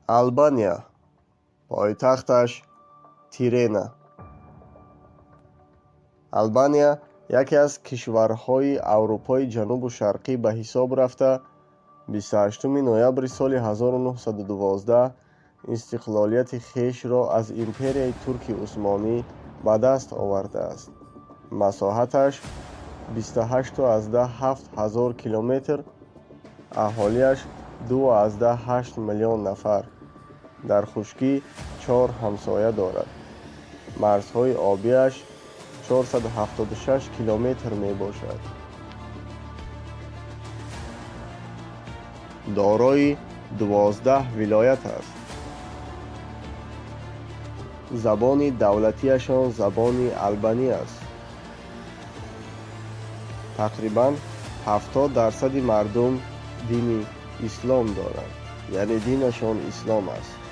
Албания. Пойтахташ Тирена. Албания яке аз кишварҳои Аврупои Ҷанубу Шарқӣ ба ҳисоб рафта, 28 ноябри соли 1912 истиқлолияти хешро аз Империяи Турки Усмонӣ ба даст овардааст. Масоҳаташ 28,7 ҳазор километр, аҳолиаш 2,8 миллион нафар. Дар хушкӣ чор ҳамсоя дорад. Марзҳои обиаш 476 километр мебошад. Дорои 12 вилоят аст. Забони давлатиашон забони албанӣ аст. Тақрибан 70 дарсади мардум дини ислом доранд, яъне динашон ислом аст.